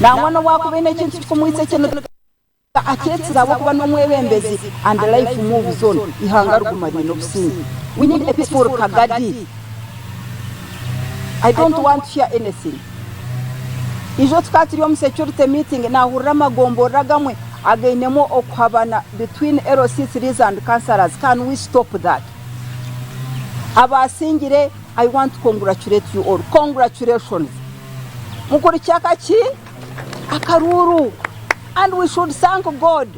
Nangwa n'obu akuba aine ekintu kikumwitsa ekiniga akyetsire ahabw'okuba n'omwebembezi and life moves on, eihanga riguma riine obusingye. We need a peaceful Kagadi. I don't want to hear anything. Ijo tukaba turi omu security meeting nahurira amagomborora agamwe againemu okuhabana between LC3s and councillors, can we stop that? Abasingire I want to congratulate you all, congratulations. Mukurikye akaki? Akaruuru and we should thank God.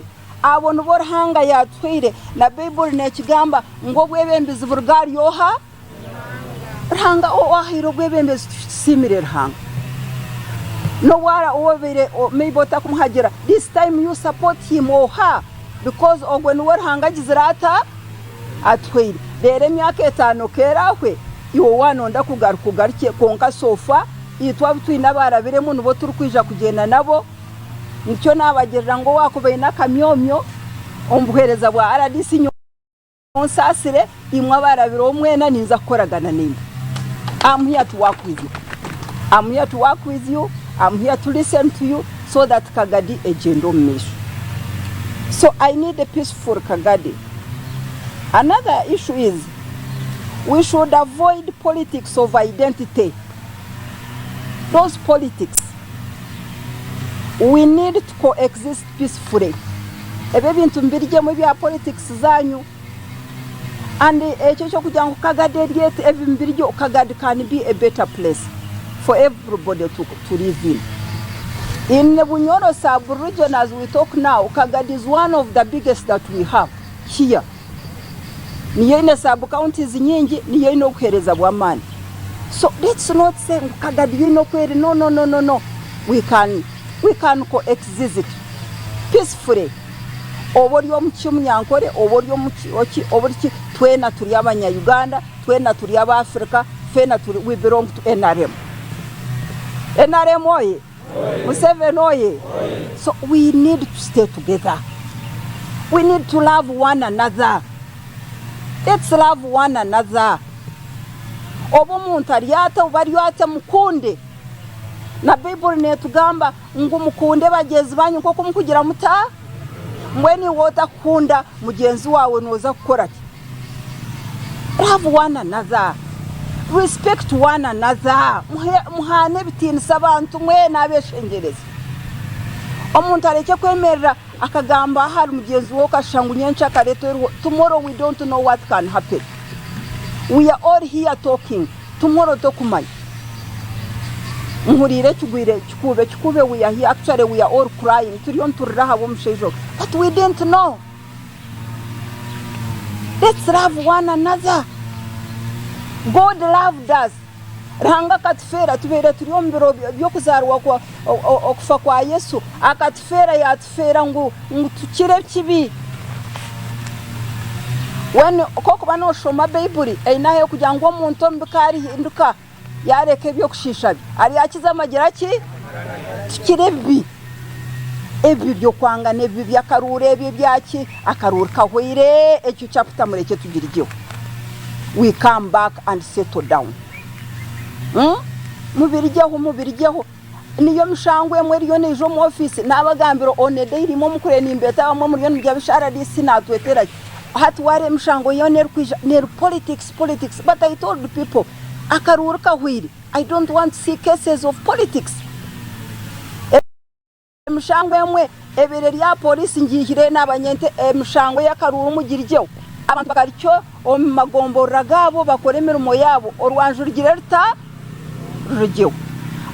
Abo nibo Ruhanga yatuhaire na Baiburi nekigamba ngu obwebembezi buruga ahari oha? Ruhanga owahaire obwebembezi tusiimire Ruhanga. N'obu obaire maybe otakumuhagira, this time you support him or her because ogwo niwe Ruhanga agizire ata? Atuhaire. Reero emyaka etano ku erahwe, iwe waanonda kugaruka ogarukye kwonka so far itwe abu twine abaarabiremu nibo turikwija kugyenda nabo. Nikyo naabagirira ngu owaakuba aine akamyomyo omu buheereza bwa rdc nyowe Munsaasire imwe abaarabireho mwena ninza kukoragana naimwe. I'm here to work with you. I'm here to work with you. I'm here to listen to you so that Kagadi egyende omu maisho. So I need a peaceful Kagadi. Another issue is we should avoid politics of identity. Those politics. We need to coexist peacefully. Ebi ebintu mubirugyemu ebya politics zanyu and ekyo ekyokugira ngu Kagadi eri eti ebi mubirugyeho Kagadi can be a better place for everybody to, to live in. In Bunyoro sub region as we talk now, Kagadi is one of the biggest that we have here. Niyo eine sub counties nyingi, niyo eine obuheereza bw'amaani. So let's not say ngu Kagadi yo eine oku eri, no, no, no, no, no. We can, we can coexist peacefully. Oba ori omu ki Omunyankore, oba ori omu ki, oki, oba ori ki, twena turi abanya Uganda, twena turi aba Africa, twena turi, we belong to NRM. NRM oye! Museveni oye! So we need to stay together. We need to love one another. Let's love one another. Oba omuntu ari ata oba ari ata mukunde. Na Baibuli netugamba ngu mukunde bagyenzi banyu nk'oku mukugira muta? Mbwenu iwe otakukunda mugyenzi waawe noza kukora ki? Love one another, respect one another, muhaane ebitiinisa abantu mwena abeshengyereza. Omuntu arekye kwemerera akagamba ahari mugyenzi we okashusha ngu nyenkya akareeta oriho, tomorrow we don't know what can happen. We are all here talking, tomorrow tokumanya. Nhuriire ekigwire kikuube kikuube we are here, actually we are all crying, turiyo niturira ahabw'omushaija ogu but we didn't know. Let's love one another. God loved us. Ruhanga akatufeera tubaire turi omu biro by'okuzaarwa kwa okufa kwa Yesu akatufeera yatufeera ngu ngu tukire ekibi. When kokuba noshoma Baibuli eine ahu erikugira ngu omuntu omubi ku arihinduka Yaareka eby'okushiisha bye, aryakiza amagira ki? Tukire ebibi. Ebibi by'okwangana, ebibi by'akaruuru, ebyo ebyaki, akaruuru kahweire, ekyo chapter murekye tugirigyeho. We come back and settle down. Hmm? Mubirigyeho, mubirigyeho. Niyo mishango emwe eriyo neija omu ofiisi, naabagambira on a daily imwe omukureba nimbeeta abamwe muriyo nimurya bishaara RDC naatwetera ki? Hati waareeba emishango yoona erikwija neri politics politics but I told people akaruuru kahweire I don't want to see cases of politics. Emishango emwe ebaire eri aha pooriisi ngiihireyo naaba nyente emishango y'akaruuru mugirigyeho. Abantu bagarukye omu magomborora gaabo bakore emirimo yaabo orwanju rugire ruta? Rurugyeho.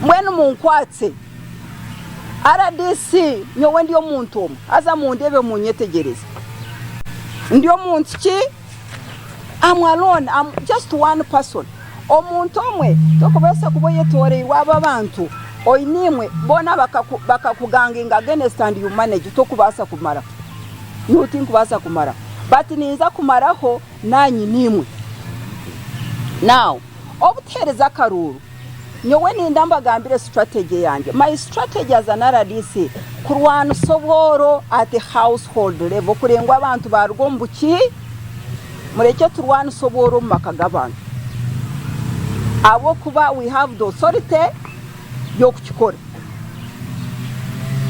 Mbwenu munkwatse. Rdc nyowe ndi omuntu omwe haza mundeebe munyetegyereze. Ndi omuntu ki? I'm alone, I'm just one person. Omuntu omwe tokubaasa kuba oyetoreirwe abo abantu oine imwe boona bakakuganginga against and you manage tokubaasa kumaraho. Nyowe tinkubaasa kumaraho but ninza kumaraho nanye n'imwe. Now obutuheereza akaruuru nyowe ninda mbagambire strategy yangye. My strategy as an RDC kurwanisa obworo at household level kurenga abantu baruga omu buki Murekye turwanise obworo omu maka g'abantu ahabw'okuba we have the authority y'okukikora.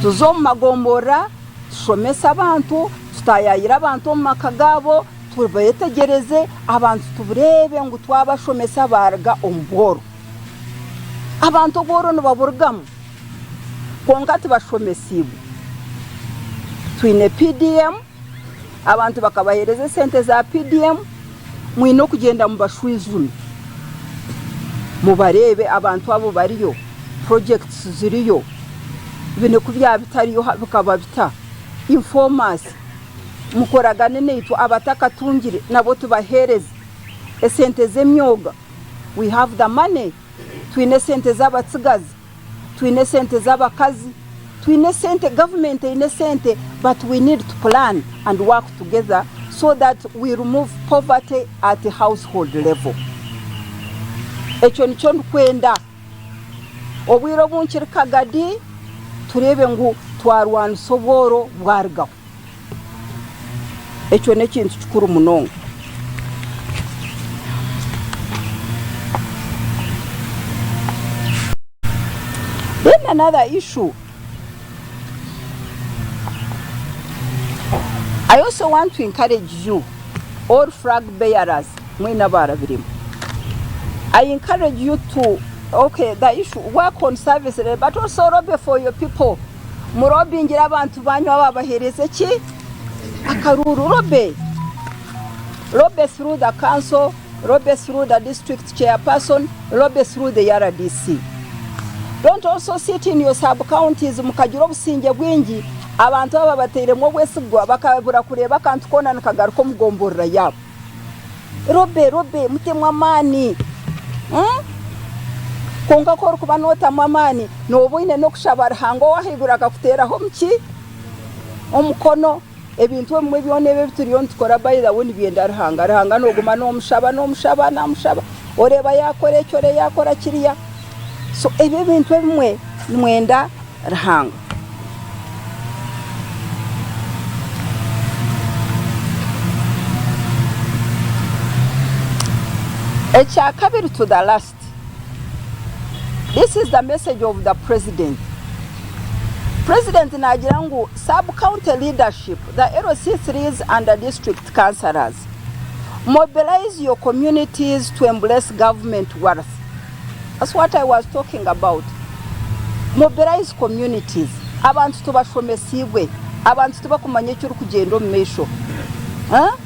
Tuze omu magomborora tushomese abantu, tutaayaayire abantu omu maka gaabo, tubeetegyereze, abantu tureebe ngu twabashomesa baaruga omu bworo. Abantu obworo nibaburugamu kwonka tibashomesiibwe. Twine PDM, abantu bakabaheereza esente za PDM, mwine okugyenda mubashwijume mubareebe abantu abo bariyo, projects ziriyo, binu ku byaba bitariyo bikaba bita? Inform us, mukoragane naitwe abatakatungire nabo tubaheereze esente z'emyoga. We have the money, twine esente z'abatsigazi, twine esente z'abakazi, twine esente, government eine esente but we need to plan and work together so that we remove poverty at household level. Ekyo nikyo ndikwenda. Obwire obu nkiri kagadi tureebe ngu twarwanisa obworo bwarugaho. Ekyo n'ekintu kikuru munonga. Then another issue, I also want to encourage you all flag bearers mwena abarabiremu, I encourage you to okay the issue work on service but also lobby for your people. Murobingire abantu banyu ababahereze ki? Akaruuru. Lobby. Lobby through the council, lobby through the district chairperson, lobby through the RDC. Don't also sit in your sub counties mukagira obusingye bwingi abantu ababateiremu obwesigwa bakabura kureeba akantu koona nikagaruka omu gomborora yaabo. Lobby, lobby, mutemu amaani. Kwonka ku orikuba nootamu amaani, nooba oine n'okushaba Ruhanga ow'ahaiguru akakuteeraho omu ki? Omukono. Ebintu ebimwe byona ebi ebi turiyo nitukora by the way nibyenda Ruhanga. Ruhanga nooguma noomushaba, noomushaba, naamushaba, oreeba yaakora eki, oreeba yaakora kiriya. So ebi ebintu ebimwe nimwenda Ruhanga. Ekyakabiri to the last, this is the message of the president. President nagira ngu sub county leadership, the LC3s and the district councillors, mobilize your communities to embrace government wealth. That's what I was talking about. Mobilize communities. Abantu tubashomesiibwe. Abantu tibakumanya ekirikugyenda omu maisho. Huh?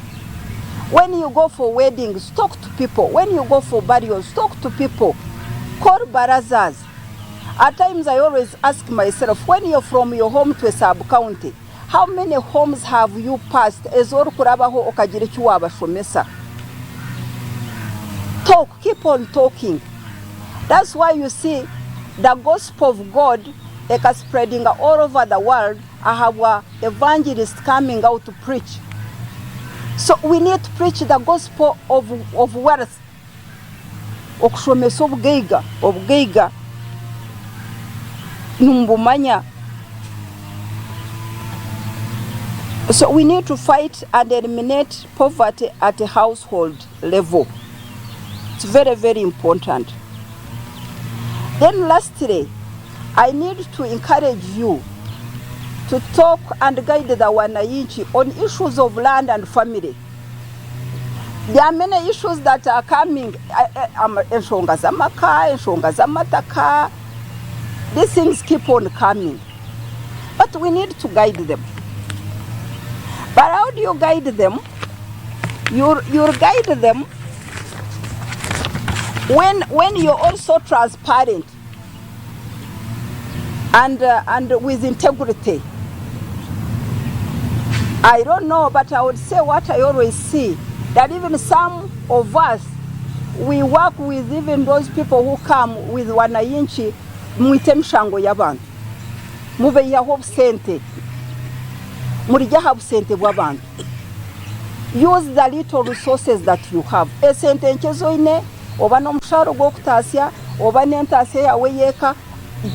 When you go for weddings, talk to people. When you go for burials, talk to people. Call barazas. At times I always ask myself, when you're from your home to a sub-county, how many homes have you passed ezi orikurabaho okagira eki waabashomesa? Talk, keep on talking. That's why you see the gospel of God eka spreadinga all over the world ahabwa evangelist coming out to preach. So we need to preach the gospel of, of wealth. Okushomesa obugaiga, obugaiga nimubumanya. So we need to fight and eliminate poverty at a household level. It's very, very important. Then lastly, I need to encourage you to talk and guide the wananchi on issues of land and family. There are many issues that are coming, enshonga z'amaka, enshonga z'amataka, these things keep on coming. But we need to guide them. But how do you guide them? You, you guide them when, when you're also transparent and, and with integrity. I don't know, but I would say what I always see, that even some of us, we work with even those people who come with wananchi mwite emishango y'abantu mubeihaho obusente murye aha busente bw'abantu. Use the little resources that you have. Esente nkye ezi oine oba n'omushaara ogw'okutaasya oba n'entaasya yaawe ey'eka,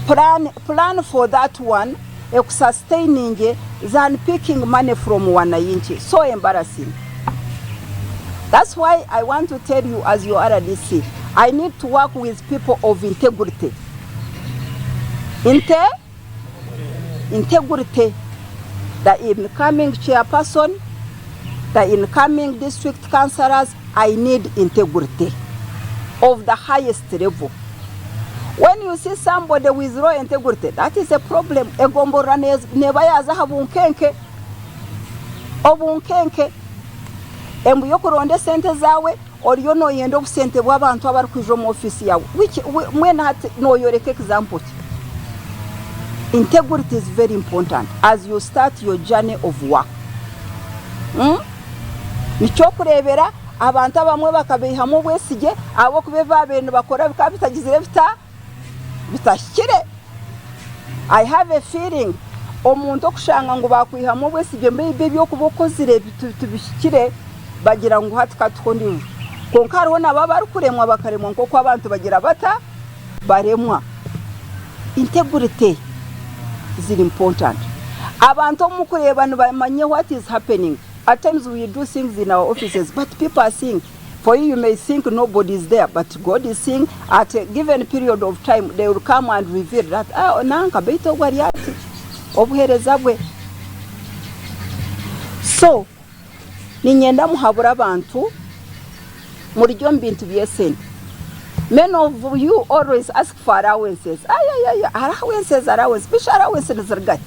plan, plan for that one ekusustaininge than picking money from wananchi. So embarrassing. That's why I want to tell you as your RDC, I need to work with people of integrity. Inte? integrity the incoming chairperson, the incoming district councillors, I need integrity of the highest level. When you see somebody with low integrity, that is a problem. Egomborora neeba yaaza aha bunkenke, obunkenke. Embu y'okuronda esente zaawe, oriyo nooyenda obusente bw'abantu abarikwija omu ofiisi yaawe. Which, mbwenu hati nooyoreka example ki? Integrity is very important as you start your journey of work. Hmm? Nikyokureebera abantu abamwe bakabaihamu obwesigye ahabw'okuba ebi baabaire nibakora bikaba bitagizire bita? Bitahikire. I have a feeling omuntu okushanga ngu baakwihamu obwesigye maybe ebi orikuba okozire tibihikire bagira ngu hati katuhe ondiijo. Kwonka hariho nabo abarikuremwa bakaremwa nk'oku abantu bagira bata? Baremwa. Integrity ziri important. Abantu obu mukureeba nibamanya what is happening. At times we do things in our offices but people are seeing. For you, you may think nobody is there but God is seeing. At a given period of time they will come and reveal that ah, nanka beitu ogu ari ati obuheereza bwe. So niinyenda muhabure abantu murye omu bintu by'esente. Many of you always ask for allowances. Ayayaya, allowances, allowance. Bishi allowance niziruga hi?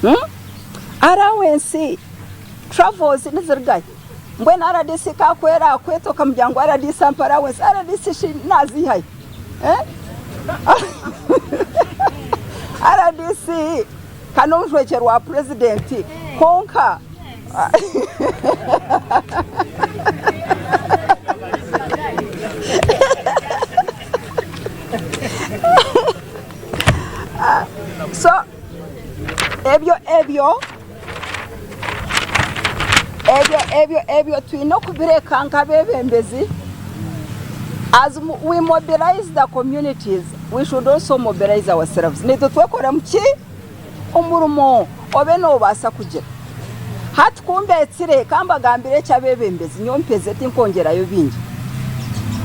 Hmm? Allowance, travels niziruga hi? Mbwenu RDC ka ku eraakweta okamugira ngu RDC ampe allowance, RDC shi naaziiha hi? Eh? RDC ka n'omujwekyerwa wa purezidenti kwonka so ebyo ebyo ebyo ebyo ebyo twine okubireka nk'abeebembezi as we mobilize the communities we should also mobilize ourselves naitwe twekoremu ki Omurimo obe noobaasa kugira. Hati ku mbeetsire, ka mbagambire eki abeebembezi, nyowe mpeze tinkwongyerayo bingi.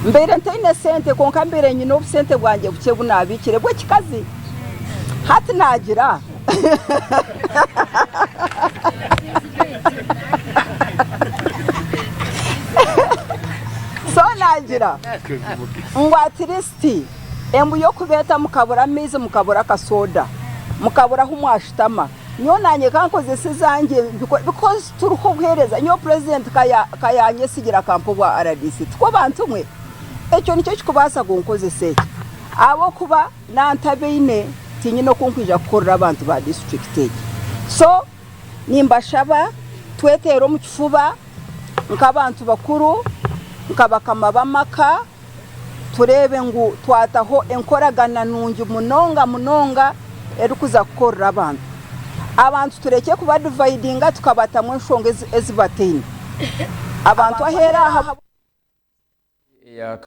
Mbaire ntaine sente kwonka mbaire nyine obusente bwangye bukye obu naabiikire bw'ekikazi. Hati naagira so naagira ngu at least Embu y'okubeeta mukabura amaizi, mukabura akasoda, mukabura ahu mwashutama. Nyowe nanye ka nkozese ezangye because turiho obuheereza. Nyowe president ka yanyesigira akampa obwa rdc. Tikwo bantu mwe? Ekyo nikyo kikubaasa kunkozesa eki ahabw'okuba nantabaine tinyine oku nkwija kukorera abantu ba district egi. So nimbashaba tweteere omu kifuba nk'abantu bakuru, nka bakama b'amaka. Tureebe ngu twataho enkoragana nungi munonga munonga erikuza kukorera abantu. Abantu turekye kubadivaidinga tukabatamu enshonga ezi bataine. Abantu aheeru aha.